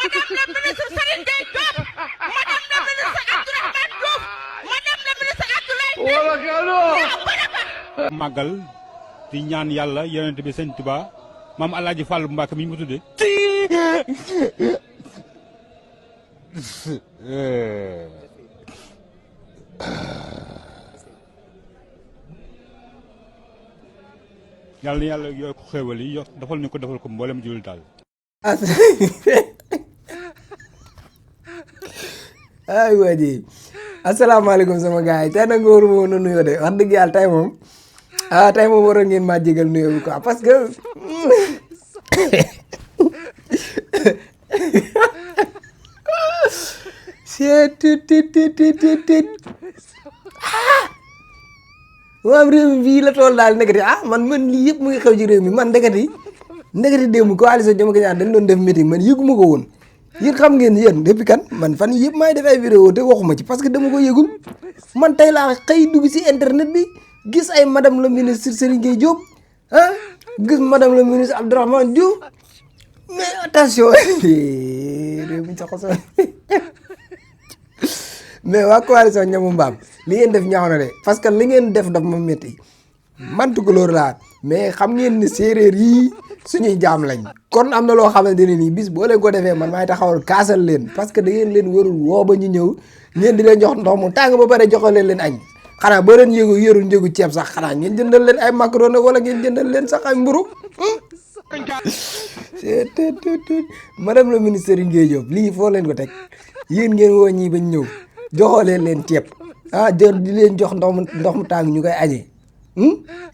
ministre Serigne Gueye Diop madame la ministre Abdourahmane Diouf madame la ministre Abdoulaye màggal di ñaan yàlla yonent bi sëñ Tuubaa maam Alaaji Fàllu Mbàkke mi ñu ko tuddee yàlla na yàlla yokk xéewal yi defal ñu ko defal ko mboolem jullit daal. ay waa ji asalaamaaleykum sama gars yi tey nag nga waruma woon a nuyoo de wax dëgg yàlla tey moom tey moom waroon ngeen maa jégal nuyoo bi quoi parce que waaw réew mi fii la tool daal ndekete man lii yëpp mu ngi xew ci réew mi man ndekete démb coalition Diomaye Diakhar dañ doon def meeting man yëguma ko woon yéen xam ngeen yéen depuis kan man fan yëpp maay def ay vidéo te waxuma ci parce que dama ko yëgul man tey laa xëy dugg si internet bi gis ay madame le ministre Serigne Gueye Diop gis madame le ministre Abdourahmane Diouf mais attention réew mi sax mais waa coalition ñamu mbaam li ngeen def ñaaw na de parce que li ngeen def daf ma métti man tukulóor laa mais xam ngeen ni séeréer yi suñuy jaam lañ kon am na loo xamante ne nii bis boo leen ko defee man maay taxawal kaasal leen parce que da ngeen leen warul woo ba ñu ñëw ngeen di leen jox ndox mu tàng ba pare joxalee leen añ xanaa boo leen yorul njëgu ceeb sax xanaa ngeen jëndal leen ay macaroni wala ngeen jëndal leen sax ay mburu madame le ministre Ndiaye Diop lii foo leen ko teg yéen ngeen woo ñii bañ ñëw joxalee leen ceeb jër di leen jox ndox mu tàng ñu koy añee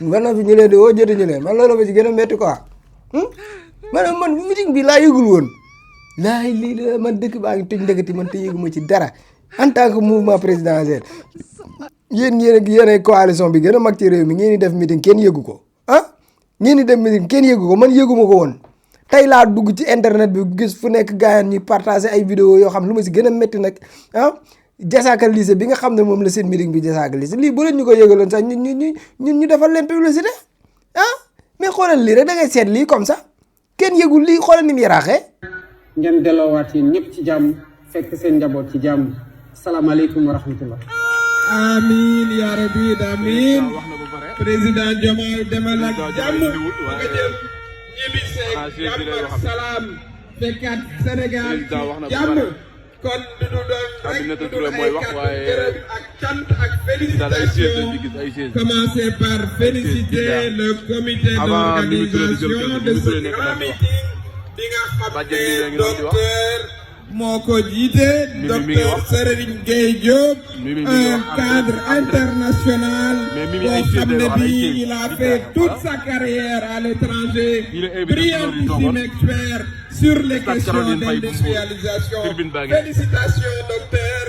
man na fi ñu leen di woo jotuñu leen man loolu ma ci gën a métti quoi man meeting bi laa yëgul woon laay lii la man dëkk baa ngi tëj ndëkkati man te yëguma ci dara en tant que mouvement présidentiel yéen coalition bi gën a mag ci réew mi ngeen di def meeting kenn yëgu ko ngeen di def meeting kenn yëgu ko man yëguma ko woon tey laa dugg ci internet bi gis fu nekk gaayan ñuy partager ay vidéo yoo xam lu ma si gën a métti nag Diasaka lycée bi nga xam ne moom la seen meeting bi Diasaka lycée lii bu leen ñu ko yëgaloon sax ñu defal leen publicité mais xoolal lii rek da ngay seet lii comme ça kenn yëgul lii xoolal ni mu yaraaxee. ngeen delloowaat yi ñëpp ci jàmm fekk seen njaboot ci jàmm salaamaaleykum wa rahmatullah. amiin yaa rabbi amiin président Diomaye demal ak jàmm nga jël ñibbi seeg jàmm ak salaam fekkaat Sénégal jàmm. kon du doon rek du doon ay kàddu gërëm ak cant ak félicitation commencer par féliciter le comité d'organisation de ce grand meeting bi nga xam ne docteur moo ko jiite docteur Serigne Gueye Diop un cadre international boo xam ne bii il a fait toute sa carrière à l'étranger brillantissime expert sur les questions d'industrialisation. Félicitations docteur.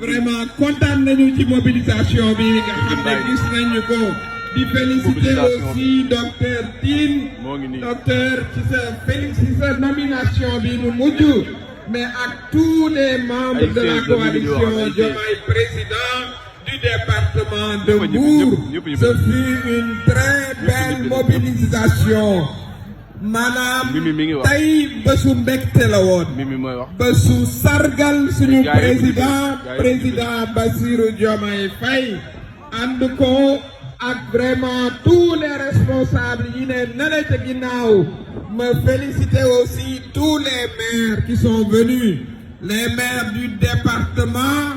Vraiment kontaan nañu ci mobilisation bi nga xam ne gis nañu ko. di féliciter aussi docteur Tine. docteur ci sa nomination bi mu mujj. mais ak tous les membres de la coalition Diomaye président du département de Mbour. Ce fut une très belle mobilisation. maanaam tey bésu mbégte la woon bésu sargal suñu président Bassirou Diomaye Faye ànd ko ak vraiment tous les responsables yi ne nale ca ginnaaw me féliciter aussi tous les maires qui sont venus les maires du département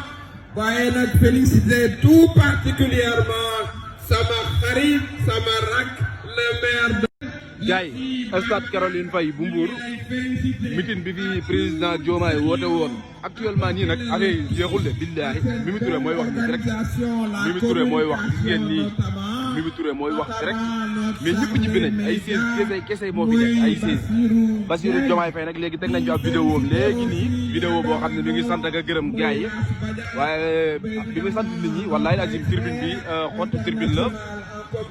waaye nag féliciter tout particulièrement sama xarit sama rak le maire de gaay stade Caroline Faye bu Mbour meeting bi fi président Diomaye woote woon actuellement nii nag affaire yi jeexul de billaahi Mimi Touré mooy wax ni direct Mimi Touré mooy wax gis ngeen nii Mimi Touré mooy wax direct mais ñëpp ñibbi nañ ay 16 kese moo fi nekk ay 16 Bassirou Diomaye Faye nag léegi teg nañ ci ab vidéo am léegi nii vidéo boo xam ne mi ngi sant ak a gërëm gaay yi waaye bi muy sant nit ñi wallaahi lazim tribune bi xottu tribune la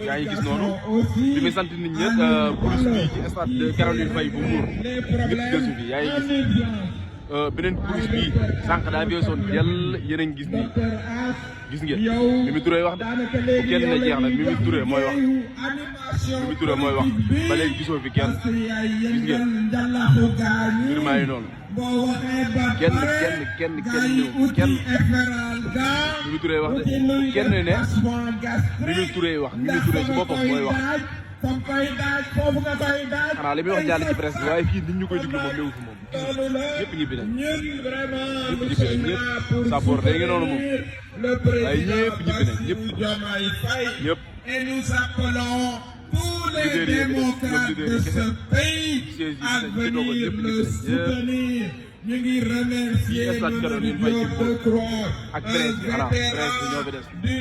yaa ngi gis noonu bi muy sant nit ñi police bi ci stade de Caroline Faye bu Mbour ñëpp gëstu bi yaa ngi gis beneen police bi sànq daa weesoon jël yéen a ngi gis nii gis ngeen Mimi Touré wax de bu kenn ne jeex na Mimi Touré mooy wax Mimi Touré mooy wax ba léegi gisoo fi kenn gis ngeen mbir maa ngi noonu kenn ñëw kenn Mimi Touré wax de kenn ne Mimi Touré wax Mimi Touré ci boppam mooy wax xanaa li muy wax jàll ci presse bi waaye fii nit ñu koy déglu moom néew fi moom ñëpp ñibbi nañ ñëpp Sapor day ngi noonu moom waaye ñëpp ñibbi nañ ñëpp Et nous appelons tous les démocrates de ce pays à venir le soutenir. Ñu ngi remercier Mamadou Diop Decroix, un vétéran du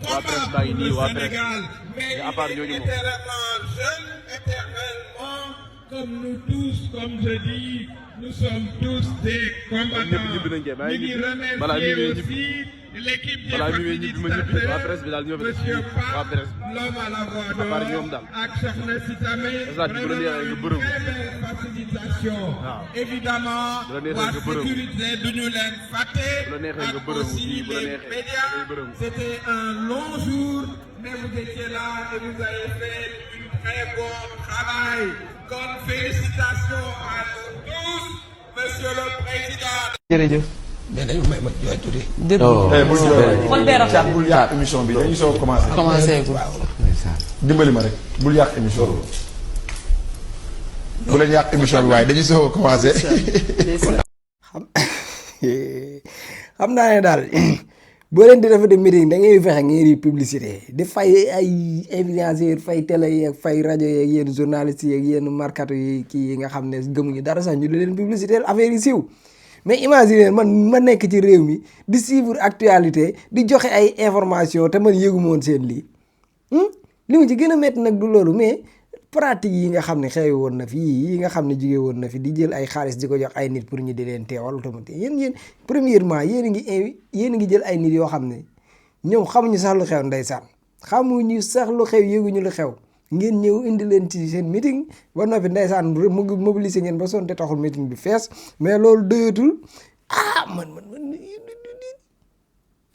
combat du Sénégal, mais il est éternellement jeune, éternellement comme nous tous, comme je dis, nous sommes tous des combattants. Ñu ngi remercier aussi l'équipe des facilitateurs, monsieur Pape, l'homme à la voix d'or, ak Soxna Si Tamé, vraiment une très belle facilitation. Évidemment, la sécurité duñu leen fàtte, ak aussi les médias. C'était un long jour, mais vous étiez là et vous avez fait un très bon travail. Donc félicitations à nous tous, monsieur le président. jërëjëf. mais dañu may ma jooy tuuti. bul yàq émission bi dañuy soog a commencé ko dimbali ma rek bul yàq émission bi bu leen yàq émission bi waaye dañuy soog a commencé. xam naa ne daal boo leen di defa de meeting da ngay fexe ngeen di publicité di fay ay influenceur fay télé yeeg fay rajo yeeg yéen journalistes yeeg yéen markatu yi kii yi nga xam ne gëmuñu dara sax ñu di leen publicité affaire yi siiw. mais imagine man ma nekk ci réew mi di suivre actualité di joxe ay information te man yëgu moon seen lii li mu ci gën a métti nag du loolu mais pratique yi nga xam ne xewi woon na fi yi nga xam ne jóge woon na fi di jël ay xaalis di ko jox ay nit pour ñu di leen teewal automatiquement yéen premièrement yéen a ngi jël ay nit yoo xam ne ñoom xamuñu sax lu xew ndeysaan xamuñu sax lu xew yëguñu lu xew ngeen ñëw indi leen ci seen meeting ba noppi ndeysaan mobiliser ngeen ba sonn te taxul meeting bi fees mais loolu doyatul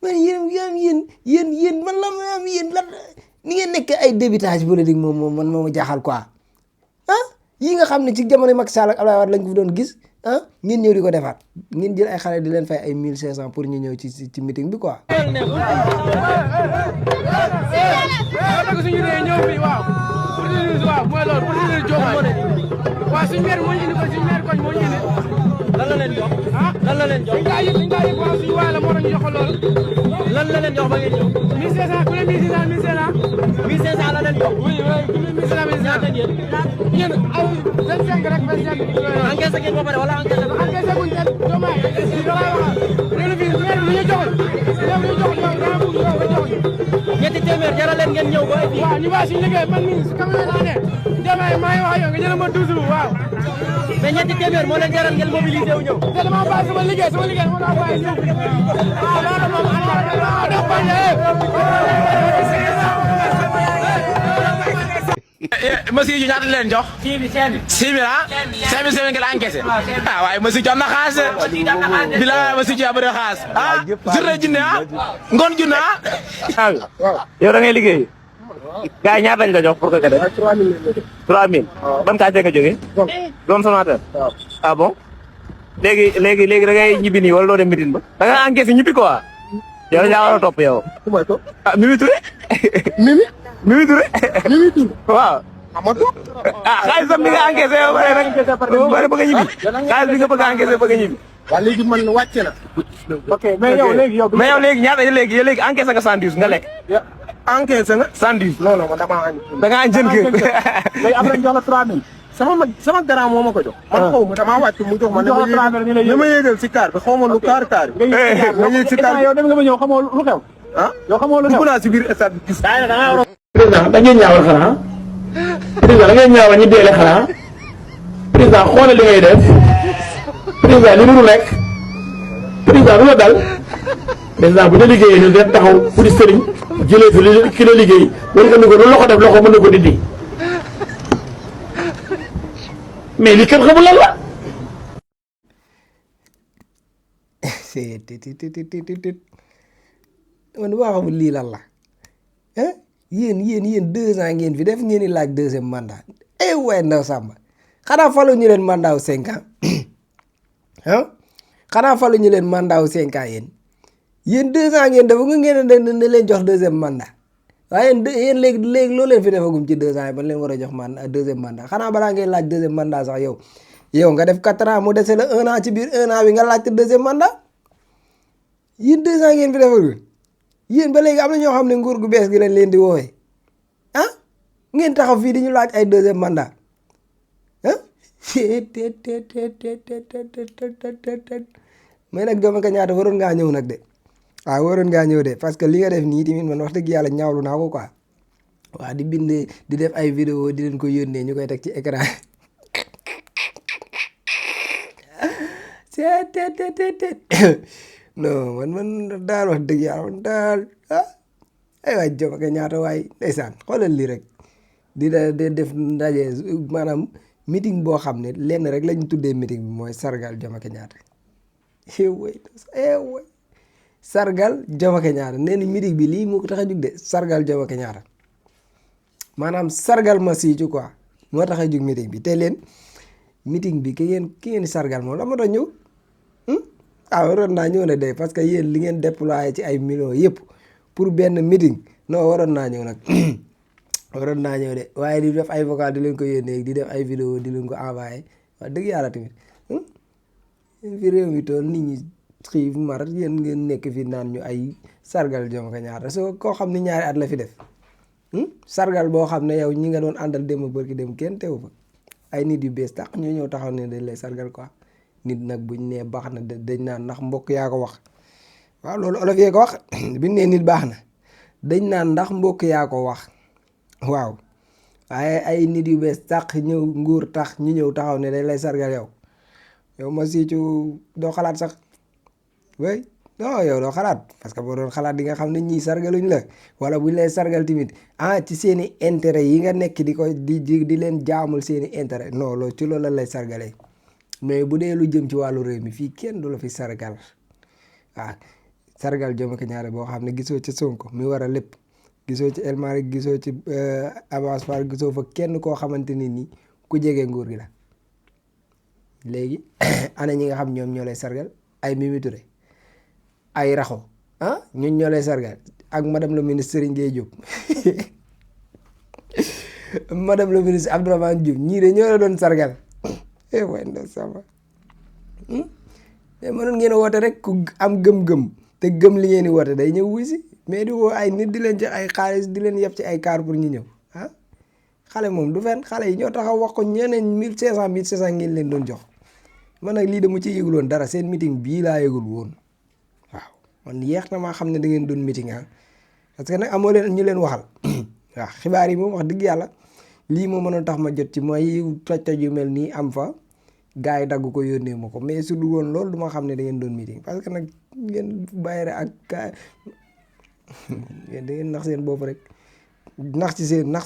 man yéen man la ma am yéen lan ni ngeen nekk ay débitage politique moom man moo jaaxal quoi yi nga xam ne ci jamono Macky Sall ak Abdoulaye Wade lañ ko fi doon gis ngeen ñëw di ko defaat ngeen jël ay xale di leen fay ay 1500 pour ñu ñëw ci meeting bi quoi. waaw mooy loolu pour ñu Diomaye waaw suñu maire moo ñu indi ko suñu maire koñ moo ñu indi lan la leen jox lan la leen jox dañ kaa yëg waaw suñu waay la moo tax ñu jox ko loolu lan la leen jox ba ngeen ñëw 1500 ku ne 1500 la leen jox oui ku ne 1500 ñaata ngeen yéen ay 25 rek 25 encaissé ngeen ba pare wala encaissé guñ leen Diomaye dara wax ñu fi maire bi ñu joxoon ñoom ñu jox yow daa bëgg yow nga jox ñetti téeméer jaral leen ngeen ñëw ba waaw ñu waa suñu liggéey man mii su kamee naa ne Diomaye maa ngi wax yow nga jël ma 12 waaw mais ñetti téeméer moo leen jaral ngeen mobilisé wu ñëw te dama bàyyi sama liggéey moo daa bàyyi ñëw waaw loolu moom def bañe monsieur ji ñaata leen jox 6 000 ah 5 000 ngeen encaissé waaye monsieur ji am na xaalis bi la monsieur ji a bëri xaalis journée junne ngoon junne yow da ngay liggéey gars yi ñaata lañ la jox pour que nga def 3000 ban quartier nga jógee doon sonateur bon léegi da ngay ñibbi nii wala doo dem mitin ba da nga encaissé ñibbi quoi yow la war a topp yow Mimi Touré Mimi Touré waaw xaalisam bi nga encaissé yow bare nag bare bëgg a ñibbi xaalis bi nga bëgg a encaissé bëgg a ñibbi waaw léegi man wàcce na. ok mais yow léegi ñaata léegi encaissé nga 110 nga lekk encaissé nga 110 non non man damaa añ. da nga añ jën kër léegi après jox la 3000. sama grand moo ma ko jox. man xaw ma damaa wàcc mu jox ma ne ma yéegal si kaar bi xaw ma lu kaar yi. nga yéeg si kaar bi yow dem nga ba ñëw xamoo lu xew. yow xamoo lu xew dugg naa si biir stade bi gis. président da ngeen ñaawal xanaa président da ngeen ñaawal ñu deele xanaa président xoolal li ngay def président li mënu nekk président lu la dal président bu ñu liggéeyee ñun dañ taxaw pour di sëriñ jëlee fi li ki la liggéey wala nga ni ko lu loxo def loxo mën na ko dindi mais li kenn xamul lan la. man waa xamul lii lan la yéen 2 ans ngeen fi def ngeen di laaj 2e mandat waaye Ndaw Samba xanaa falu ñu leen mandat wu 5 ans ah xanaa falu ñu leen mandat wu 5 ans yéen 2 ans ngeen def nga ngeen ne leen jox deuxième mandat waaye yéen léegi loo leen fi defagum ci 2 ans yi ba leen war a jox deuxième mandat xanaa balaa ngeen laaj deuxième mandat sax yow nga def 4 ans mu dese la 1 an ci biir 1 an bi nga laajte deuxième mandat yéen 2 ans ngeen fi defagum yéen ba léegi am na ñoo xam ne nguur gu bees gi leen di woowee ah ngeen taxaw fii di ñu laaj ay deuxième mandat ah mais nag Jomaay ñaata waroon ngaa ñëw nag de waaw waroon ngaa ñëw de parce que li nga def nii tamit man wax dëgg yàlla ñaawlu naa ko quoi waaw di bind di def ay vidéo di leen ko yónnee ñu koy teg ci écran non man daal wax dëgg yàlla man daal ay waay Jomaay ñaata waay ndeysaan xoolal lii rek di def ndaje maanaam meeting boo xam ne lenn rek lañ tuddee meeting bi mooy sargal Jomaay ñaata sargal Jomaay ñaata nee na meeting bi lii moo ko tax a jug de sargal Jomaay ñaata maanaam sargal ma siicu quoi moo tax a jug meeting bi te leen meeting bi ki ngeen sargal moom la ma doon ñëw waroon naa ñëw ne de parce que yéen li ngeen déployé ci ay millions yëpp pour benn meeting non waroon naa ñëw nag waroon naa ñëw de waaye di def ay vocal di leen ko yónnee di def ay vidéo di leen ko envoyé wax dëgg yàlla tamit fi réew mi tool nit ñi xiif mar yéen ngeen nekk fi naan ñu ay sargal Jomaay ñaata soo koo xam ne ñaari at la fi def sargal boo xam ne yow ñi nga doon àndal dem bërki dem kenn teewu fa ay nit yu bees tax ñoo ñëw taxaw ne dañ lay sargal quoi nit nag buñ nee baax na dañ naan ndax mbokk yaa ko wax waaw loolu olof yee ko wax buñ nee nit baax na dañ naan ndax mbokk yaa ko wax waaw waaye ay nit yu bees tax ñëw nguur tax ñu ñëw taxaw ne dañ lay sargal yow ma siicu doo xalaat sax way non yow doo xalaat parce que boo doon xalaat di nga xam ne ñii sargaluñ la wala buñ lay sargal tamit ci seeni intérêt yi nga nekk di leen jaamul seeni intérêt non loolu ci loolu la lay sargalee mais bu dee lu jëm ci wàllu réew mi fii kenn du la fi sargal waaw sargal Jomaay ñaata boo xam ne gisoo ci Sonko mi war a lépp gisoo ci El Malick gisoo ci Abass Fall gisoo fa kenn koo xamante ni nii ku jege nguur gi la léegi ana ñi nga xam ñoom ñoo lay sargal ay Mimi Touré ay raxo ñun ñoo lay sargal ak madame le ministre Serigne Gueye Diop madame le ministre Abdourahmane Diouf ñii de ñoo la doon sargal way nda sama mais mënoon ngeen a woote rek ku am gëm-gëm te gëm li ngeen di woote day ñëw wuy si mais di woo ay nit di leen jox ay xaalis di leen yeb ci ay car pour ñu ñëw xale moom du fen xale yi ñoo taxaw wax ko ñeneen 1500 ngeen leen doon jox man nag lii dama ci yëgul woon dara seen meeting bii laa yëgul woon waaw man yeex na maa xam ne da ngeen doon meeting parce que nag amoo leen ñu leen waxal waaw xibaar yi moom wax dëgg yàlla lii moo mënoon tax ma jot ci mooy toj-toj yu mel nii am fa gars yi dagg ko yónnee ma ko mais su du woon loolu du ma xam ne da ngeen doon meeting parce que nag ngeen bàyyi rek ak ngeen da ngeen nax seen bopp rek nax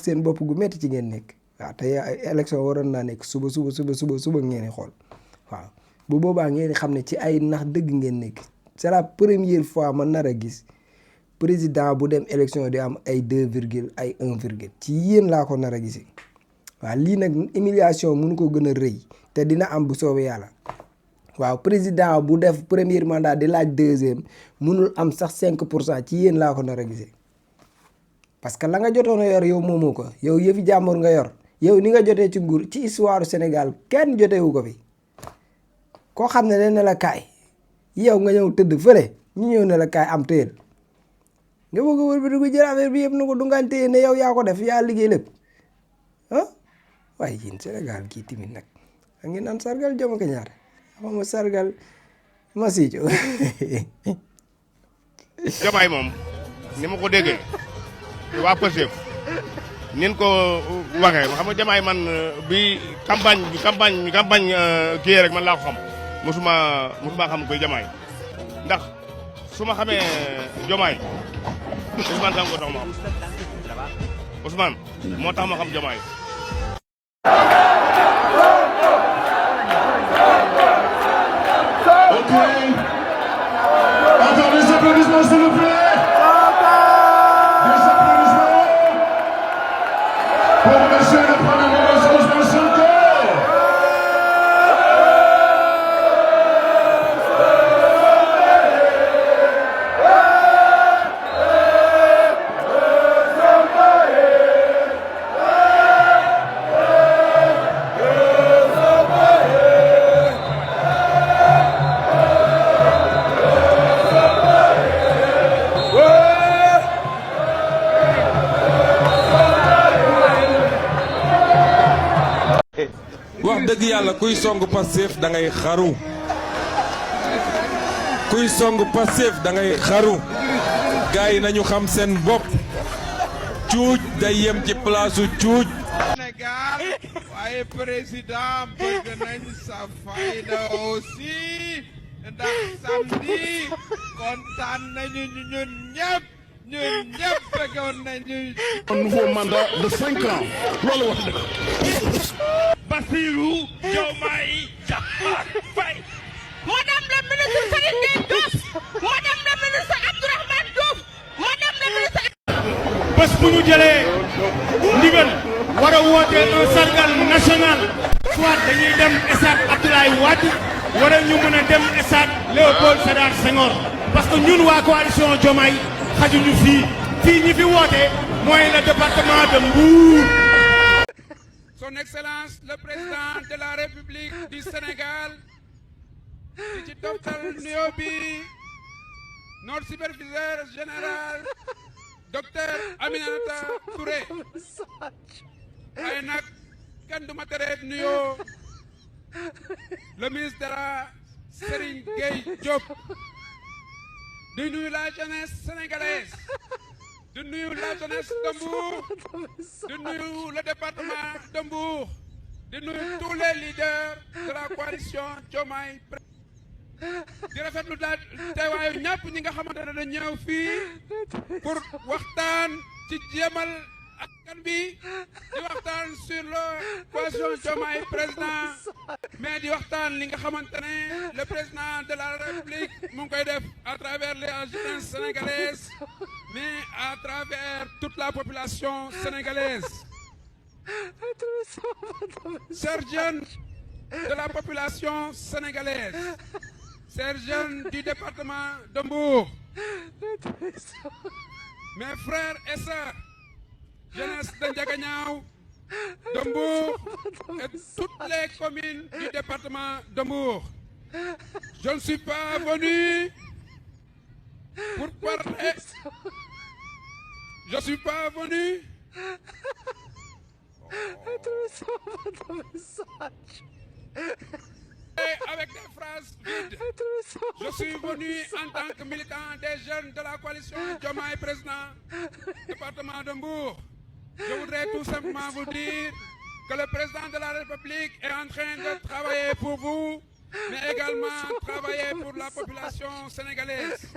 seen bopp gu metti ci ngeen nekk waaw te élection waroon naa nekk suba ngeen xool waaw bu boobaa ngeen xam ne ci ay nax dëgg ngeen nekk c'est la première fois ma nar a gis président bu dem élection di am ay 2 ay 1 ci yéen laa ko nar a gisee waaw lii nag humiliation mënu ko gën a rëy te dina am bu soobee yàlla waaw président bu def premier mandat di laaj 2e mënul am sax 5% ci yéen laa ko nar a gisee parce que la nga jotoon a yor yow moomoo ko yow yëfi jàmbur nga yor yow ni nga jotee ci nguur ci histoire Sénégal kenn jotewu ko fi koo xam ne dañ ne la kaay yow nga ñëw tëdd fële ñu ñëw ne la kaay am téyel nga bëgg a wër bi di ko jël affaire bi yëpp na ko dungaan téye ne yow yaa ko def yaa liggéey lépp waaye yéen Sénégal gii timit nag a ngi naan sargal Jomaay ñaata xam ma sargal ma siico Jomaay moom ni ma ko déggee waa Pastef nin ko waxee xam nga Jomaay man bi campagne kii rek man laa ko xam musuma xam koy Jomaay ndax su ma xamee Jomaay Ousmane Sonko tax ma xam Ousmane moo tax ma xam Jomaay Ok. Attendez des applaudissements s'il vous plaît. Des applaudissements pour monsieur le Premier ministre Ousmane Sonko. dëgg yàlla kuy song Pastef da ngay xaru kuy song Pastef da ngay xaru gars yi nañu xam seen bopp cuuj day yem ci place cuuj. Sénégal waaye président bëgg nañ sa fayda aussi ndax samedi kontaan nañu ñun ñëpp bëggoon nañu. Un nouveau mandat de 5 ans loolu wax dëgg. Bassirou Diomaye Diakhar Faye. Madame la ministre Serigne Gueye Diop. Madame la ministre Abdourahmane Diouf. Madame la ministre. bés bu ñu jëlee ndigal war a woote un sargal national soit dañuy dem stade Abdoulaye Wade wala ñu mën a dem stade Léopold Sédar Senghor parce que ñun waa coalition Diomaye xajuñu fii ñi fi woote mooy le département de Mbour. Son Excellence le président de la République du Sénégal di ci toftal nuyoo bi notre superviseur général docteur Aminata Touré waaye nag kenn du ma tere nuyoo le ministre de la Serigne Gueye Diop di nuyu la jeunesse sénégalaise di nuyu la jeunesse de Mbour di nuyu le département de Mbour di nuyu tous les leaders de la coalition Diomaye di rafetlu daal teewaayu ñëpp ñi nga xamante ne dañu ñëw fii pour waxtaan ci jéemal askan bi di waxtaan sur la coalition Diomaye président mais di waxtaan li nga xamante ne le président de la République mu ngi koy def à travers la jeunesse sénégalaise mais à travers toute la population sénégalaise. Chers jeunes de la population sénégalaise, chers jeunes du département de Mbour, mes frères et sœurs, jeunesse de Ndiaganiao, de Mbour et toutes les communes du département de Mbour. Je ne suis pas venu pour parler. Je ne suis pas venu. Avec des phrases vides. Je suis venu en tant que militant des jeunes de la coalition Diomaye président département de Mbour. Je voudrais tout simplement vous dire que le président de la République est en train de travailler pour vous, mais également travailler pour la population sénégalaise.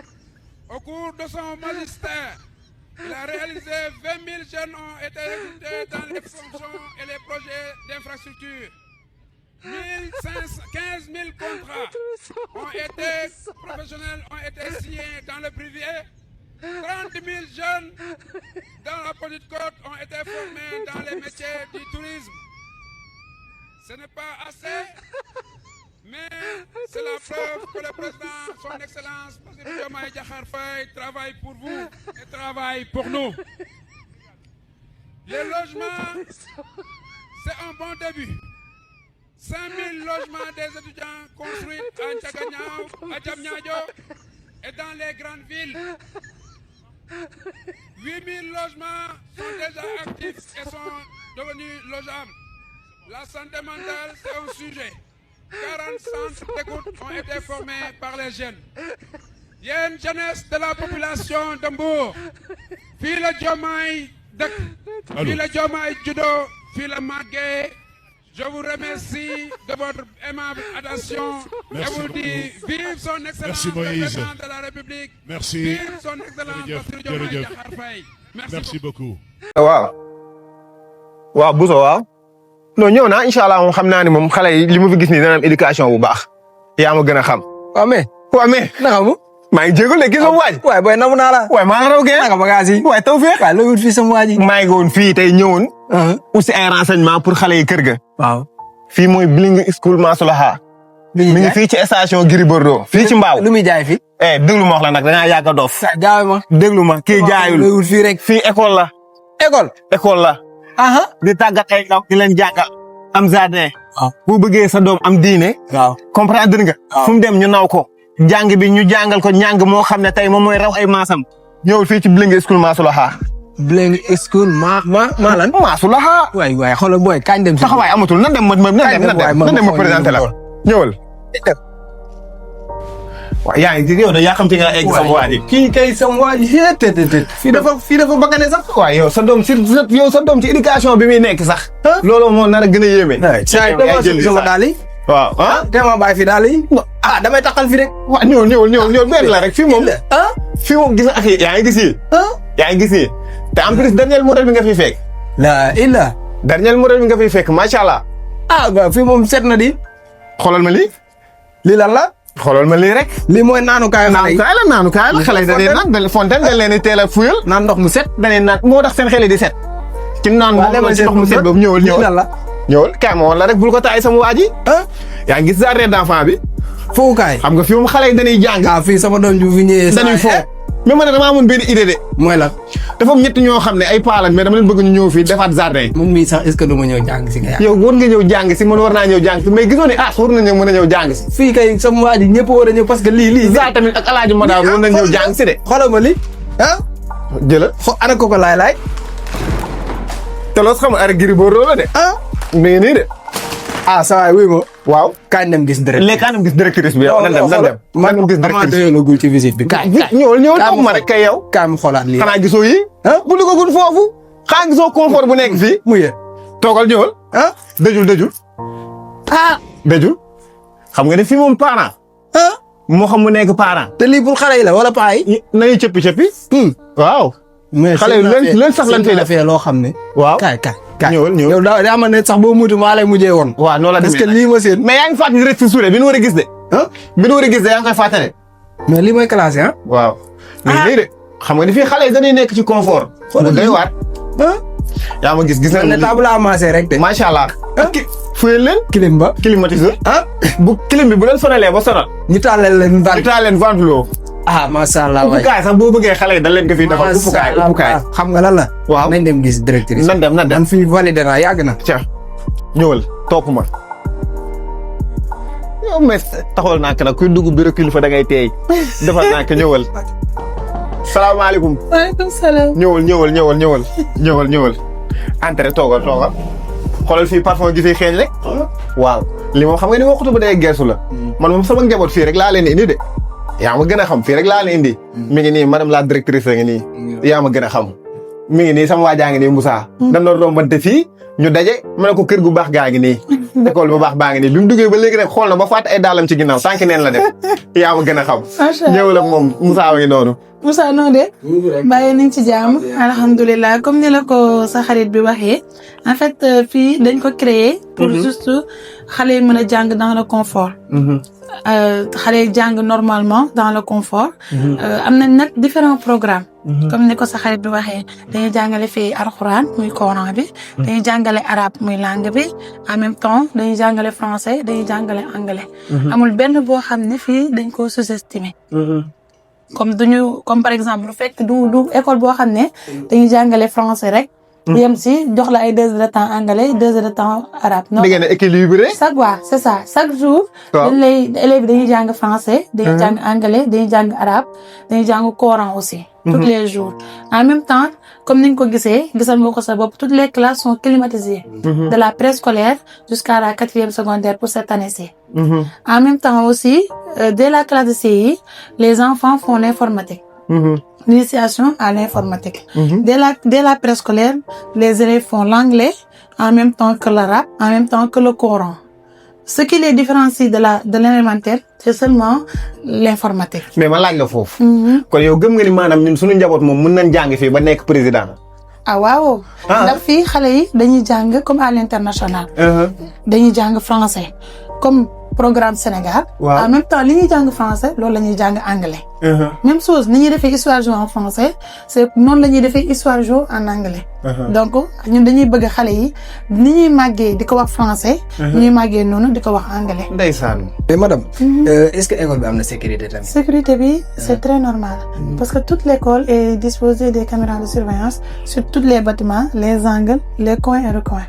Au cours de son magistère, il a réalisé 20 000 jeunes ont été recrutés dans les fonctions et les projets d'infrastructure. 15 000 contrats professionnels ont été signés dans le privé. 30 000 jeunes dans la Petite Côte ont été formés dans les métiers du tourisme. Ce n'est pas assez, mais c'est la preuve que le président, son Excellence, Bassirou Diomaye Diakhar Faye, travaille pour vous et travaille pour nous. Les logements, c'est un bon début. 5 000 logements des étudiants construits à Ndiaganiao, à Diamniadio et dans les grandes villes. 8 000 logements sont déjà actifs et sont devenus logeables. La santé mentale, c'est un sujet. 40 centres d'écoute ont été formés par les jeunes. Il y a une jeunesse de la population de Mbour. Fii la Diomaye dëkk. Fii la Diomaye judo. Fii la màggee. Je vous remercie de votre aimable attention. Merci et vous dis vive son excellence le président de la République. Merci. Vive son excellence Bassirou Diomaye Diakhar Faye. Merci beaucoup. waaw Bousso waaw. non ñëw naa incha allah moom xam naa ne moom xale yi li ma fi gis nii dana am éducation bu baax. yaa ma gën a xam. waaw mais. naka mu. maa ngi jégalu de gis nga waaj. waaye booy namu naa la. waaye maa la raw gee. naka bagage yi. waaye taw feex. waaye loo wut fii sama waa ji. maa ngi woon fii tey ñëwoon. aussi ay renseignement pour xale yi kër ga. waaw. fii mooy Bilingue School Massulaha. mi ngi fii ci station Giri Bordeaux. fii ci Mbaaw. lu muy jaay fii. déglu ma wax la nag da ngaa yàgg a dof. jaay ma. déglu ma kii jaayul. loo wut fii rek. fii école la. école la. di tàggat ay ndaw di leen jàngal. am jardin. waaw bu bëggee sa doom am diine. waaw comprendre nga. fu mu dem ñu naw ko. jàng bi ñu jàngal ko ñàng moo xam ne tey moom mooy raw ay maasam. ñëwul fii ci Bilingue School Massulaha. Bleng school maa lan. maasu la xaa. waay xoolal booy kañ dem si. taxawaay amatul nan dem ma présenté la ñëwal. waaw yaa ngi yow da yaa xam te nga egg sama waa ji. kii kay sama waa ji fii dafa bakkane sax. waaw yow sa doom ci éducation bi muy nekk sax. loolu moo nar a gën a yéeme. saa yi dama sama daal yi. waaw te ma bàyyi fi daal yi. damay taxal fi rek. waaw ñëwal benn la rek fii moom. fii moom gis nga ak yaa ngi gis yi. yaa ngi gis yi te en plus dernier modèle bi nga fiy fekk. dernier modèle bi nga fiy fekk macha allah. fii moom set na di. xoolal ma lii. lii lan la. xoolal ma lii rek. lii mooy naanukaay la naanukaay la xale yi dañuy naan fontaine dañ leen di teel a fuyal. naan ndox mu set. dañuy naan moo tax seen xel yi di set. ci naan moom ci ndox mu set boobu ñëwal kaay ma woon la rek bul ko taay sama waa ji. yaa ngi gis jardin d'enfant bi. fowukaay xam nga fi moom xale yi dañuy jàng. fii sama doom ju fi ñëwee. dañuy fo mais man damaa amoon benn idée de. mooy la. dafa am ñett ñoo xam ne ay paa lañ mais dama leen bëgg ñu ñëw fii defaat jardin. moom mii sax est-ce que du ma ñëw jàng si nga. yow war nga ñëw jàng si man war naa ñëw jàng si mais gisoo ne war nañoo mën a ñëw jàng si. fii kay sama waa ji ñëpp war a ñëw parce que lii. Zaa tamit ak Alaaji Madaar war nañ ñëw jàng si de. xoolal ma li jëlal ana ko laay. te loolu xam nga ara Gris Bordeaux la de. mi ngi nii de. saa waay wuy ma. waaw kañ dem gis directrice. léegi kañ dem gis directrice bi yow. nan dem man gis directrice ci visite bi. ñëwal toog ma rek kay yow. kaay mu xoolaat lii. xanaa gisoo yi. bu duggagul foofu. xanaa gisoo confort bu nekk fii. mu ye toogal ñëwal. dëjul. dëjul. xam nga ne fii moom parent. moo xam mu nekk parent. te lii pour xale yi la wala paa yi. nañu cëppi. waaw. mais xale yi leen sax lan fay def loo xam ne. waaw kaay. ñëwal yow daa ma ne sax boo muutu maa lay mujjee woon. waaw noonu la demee parce que lii ma seen. mais yaa ngi fàttali rek fi suude bi nu war a gis de. bi nu war a gis de yaa ngi koy fàttali. mais lii mooy classe yi waaw. mais lii de xam nga ni fii xale yi dañuy nekk ci confort. xoolal doy waat. yaa ma gis nañ ne table à masser rek de. macha allah. fuyal leen. clim ba climatiseur. bu clim bi bu leen sonalee ba sonal. ñu taaleel leen ventilo. macha allah waay uppukaay sax boo bëggee xale yi dañ leen ko fii defal uppukaay. xam nga lan la. waaw nañ dem gis directrice. nan dem man fii validé naa yàgg na. ñëwal topp ma. yow mais taxawal naa ko nag kuy dugg bureau kilifa da ngay teey defal naa ko ñëwal. salaamaaleykum. waaleykum salaam. ñëwal. entrée toogal. xoolal fii parfum gi fi xeeñ rek. waaw li moom xam nga ni waxtu ba day gersu la. man moom sama njaboot fii rek laa leen indi de. yaa ma gën a xam fii rek laa leen indi. mi ngi nii madame la directrice la ngi nii. yaa ma gën a xam. mi ngi nii sama waajaa ngi nii Moussa. dañ doon rombante fii ñu daje ma ne ko kër gu baax gaa ngi nii. école bu baax baa ngi nii bi mu duggee ba léegi rek xool na ba fàtte ay daalam ci ginnaaw tànk neen la def. yaa ma gën a xam. macha allah ñëwal ak moom Moussa wa ngi noonu. Moussa noo de. bàyyi nañ ci jàmm. alhamdulilah comme ni la ko sa xarit bi waxee. en fait fii dañ ko créer pour juste xale yi mën a jàng dans le confort. xale yi jàng normalement dans le confort. am nañ nag différents programmes. comme ni ko sa xarit bi waxee dañuy jàngale fii alxuraan muy Coran bi. dañuy jàngale arabe muy langue bi. en même temps dañuy jàngale français dañuy jàngale anglais. amul benn boo xam ne fii dañ ko sous-estimer. comme par exemple lu fekk du école boo xam ne dañuy jàngale français rek. yem si jox la ay 2 heures de temps anglais 2 heures de temps arabe. da ngeen a équilibré. c'est ça chaque jour. dañ lay élèves dañuy jàng français. dañuy jàng anglais dañuy jàng arabe dañuy jàng Coran aussi. tous les jours en même temps comme ni nga ko gisal nga ko sa bopp toutes les classes sont climatisées. de la préscolaire jusqu'à la 4e secondaire pour cette année-ci. en même temps aussi dès la classe de CI les enfants font l'informatique. L'initiation à l'informatique. Dès la préscolaire, les élèves font l'anglais en même temps que l'arabe, en même temps que le Coran. Ce qui les différencie de l'élémentaire, c'est seulement l'informatique. mais ma laaj la foofu. kon yow gëm nga ni maanaam ñun suñu njaboot moom mën nañ jàng fii ba nekk président. waaw. ndax fii xale yi dañuy jàng comme à l'international. dañuy jàng français comme programme Sénégal. en même temps li ñuy jàng français loolu la ñuy jàng anglais. même chose ni ñuy defee histoire géo en français c'est noonu la ñuy defee histoire géo en anglais. donc ñun dañuy bëgg xale yi ni ñuy màggee di ko wax français. ñuy màggee noonu di ko wax anglais. ndeysaan. mais madame. est-ce que école bi am na sécurité tamit. sécurité bi c'est très normal. parce que toute l'école est disposée des caméras de surveillance sur tous les bâtiments les angles les coins et recoins.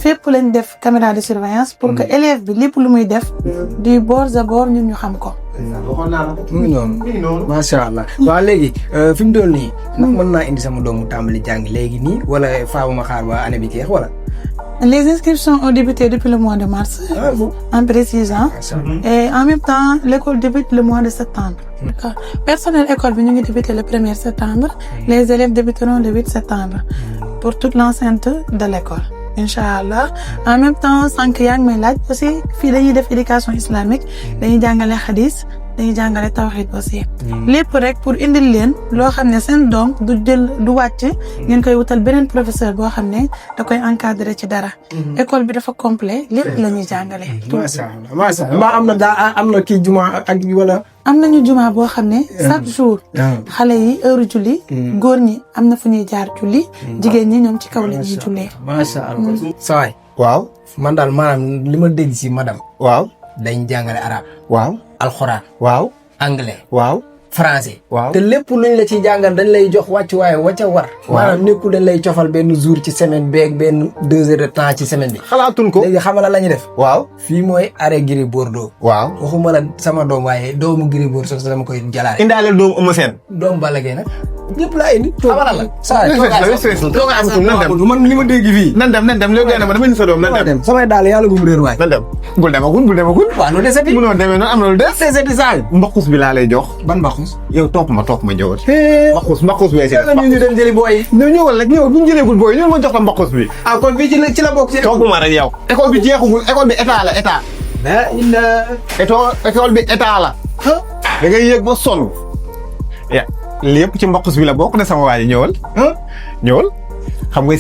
fépp lañ def caméra de surveillance pour que élève bi lépp lu muy def du bord à bord ñun ñu xam ko. waxoon naa la ko. mu ngi noonu macha allah. waaw léegi fi mu toll nii ndax mën naa indi sama doomu tàmbali jàng léegi nii wala faaw ma xaar ba année bi jeex wala. Les inscriptions ont débuté depuis le mois de mars, en précisant. Et en même temps, l'école débute le mois de septembre. D'accord. Personnel école, nous débuté le 1er septembre. Les élèves débuteront le 8 septembre pour toute l'enceinte de l'école. Inch'Allah. En même temps, sans que yang me laj aussi, fille de éducation islamique, dañuy jàngale hadith, dañuy jàngale tawhid aussi. Lépp rek pour indil leen loo xam ne seen doom du jël du wàcc ngeen koy wutal beneen professeur boo xam ne da koy encadrer ci dara. École bi dafa complet lépp la ñuy jàngale. macha allah am na daa am na kii juma ak wala. am nañu juma boo xam ne chaque jour xale yi heure julli góor ñi am na fu ñuy jaar julli jigéen ñi ñoom ci kaw la ñuy jullee. macha allah sawaay waaw man daal maanaam li ma dégg si madame. waaw dañ jàngale arabe. waaw alxuraan. waaw anglais. waaw français. waaw te lépp luñ la ciy jàngal dañ lay jox wàccuwaay wacca war. maanaam nekkul dañ lay cofal benn jour ci semaine beeg benn 2 heures de temps ci semaine bi. xalaatuñ ko léegi xamala la ñuy def. waaw fii mooy arrêt Gris Bordeaux. waaw waxuma la sama doom waaye doomu Gris Bordeaux sax dama koy jalaale. indaale doomu Eumeu Sène. doomu Balla Gaye nag. ñëpp laa indi. xamala la saa man li ma dégg fii. nan dem léegi gën a ma dama indi sa doom nan dem. samay daal yàlla bu mu réer waay. nan dem bul demagul. waaw lu desati. munoo demee noonu am na lu des. desati saa mbaxus bi laa lay jox. ban mbaxus. yow topp ma ñëwal. mbaxus bee si def. ñu dem jëli booy yi. ñëwal rek ñëw bu ñu jëleegul booy ñëwal ma jox la mbaxus bi. ah kon fii ci la bokk. topp ma rek yow. école bi jeexugul école bi état la état. école bi état la. da ngay yéeg ba sonn. lépp ci mbaxus bi la bokk na sama waa ji ñëwal. ñëwal xam nga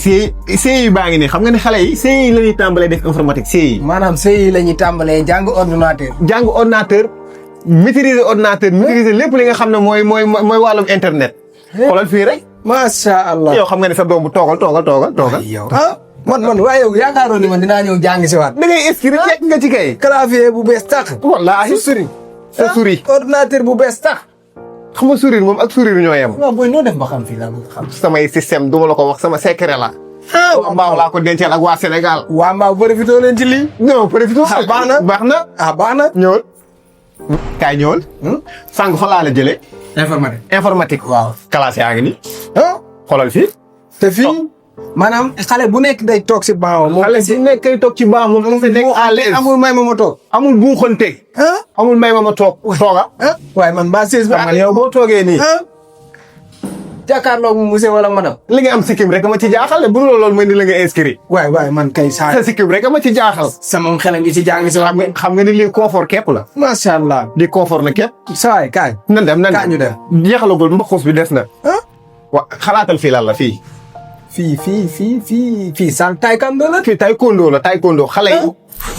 CI baa ngi nii xam nga ne xale yi CI la ñuy tàmbalee def informatique CI. maanaam CI la ñuy tàmbalee jàng ordinateur. jàng ordinateur maîtriser ordinateur maîtriser lépp li nga xam ne mooy wàllum internet. xoolal fii rek. macha allah yow xam nga ne sa doom bu toogal. yow man waaye yow yaakaaroon ni man dinaa ñëw jàng si waat. da ngay inscrire yegg nga ci kay. clavier bu bees tax. wallaahi sa souris. ordinateur bu bees tax. xam nga sourire moom ak sourire ñoo yem. waaw booy noo def ba xam fii la xam. samay système duma la ko wax sama secret la. waa Mbaaw laa ko denceel ak waa Sénégal. waa Mbaaw profité leen ci lii. non profité. baax na. baax na. ñëwal. kaay ñëwal. sànq fa laa la jëlee. informatique. waaw classe yaa ngi nii. xoolal fii. te fii. maanaam xale bu nekk day toog si baaw moom. xale bu nekk day toog ci baaw moom dafa nekk à l'aise. amul may ma toog. amul buuxante. amul may ma toog. tooga. waaye man ba 16 ba. yow boo toogee nii. jàkkaarloo mu monsieur wala madame. li nga am sikkim rek ma ci jaaxal bu dul loolu mooy ni la nga inscrit. waay man kay saa. sa sikkim rek ma ci jaaxal. sama xel ngi ci jàng si wax. xam nga ni lii confort képp la. macha allah. di confort na képp. saa waay kaay. nan dem kaay ñu dem. jeexalagul mbaxus bi des na. wa xalaatal fii lan la fii. fii san taekwondo la. fii taekwondo xale yi.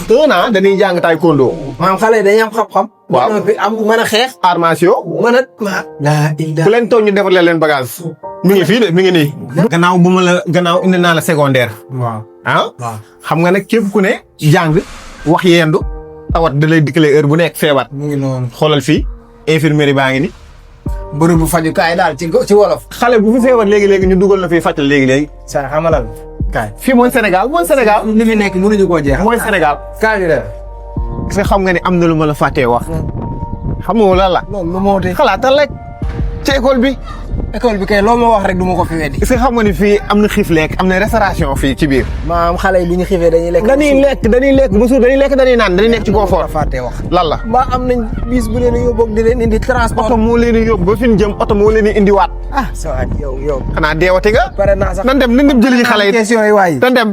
1 an dañuy jàng taekwondo. maanaam xale yi dañuy am xam-xam. waaw am mën a xeex. armation. ku leen toog ñu defalee leen bagage. mi ngi fii de mi ngi nii. gannaaw indi naa la secondaire. waaw xam nga nag képp ku ne. jàng wax yendu. tawat da lay dikkalee heure bu nekk feebar. mu ngi noonu xoolal fii infirmerie baa ngi ni. bërëb bu fajukaay daal ci wolof. xale bu fi feebar léegi ñu dugal na fi faj la léegi. saa xamalal kaay. fii mooy Sénégal li fi nekk mënuñu koo jeexal. mooy Sénégal. kaay ñu dem. parce que xam nga ne am na lu ma la fàttee wax. xam nga lan la. loolu lu moo tee. xalaatal rek ci école bi. école bi kay loo ma wax rek du ma ko fi weddi. est-ce que xam nga ni fii am na xiif lekk am na restauration fii ci biir. maam xale yi bu ñu xiifee dañuy lekk. dañuy lekk ba suur dañuy lekk dañuy naan dañuy nekk ci confort. fàttee wax lan la. mbaa am nañ bis bu leen di yóbbu di leen indi transport. oto moo leen di yóbbu ba fi ñu jëm oto moo leen di indiwaat. ah sa waay yow. xanaa deewati nga. pare naa sax nan dem jëli xale yi. question yi waay. nan dem.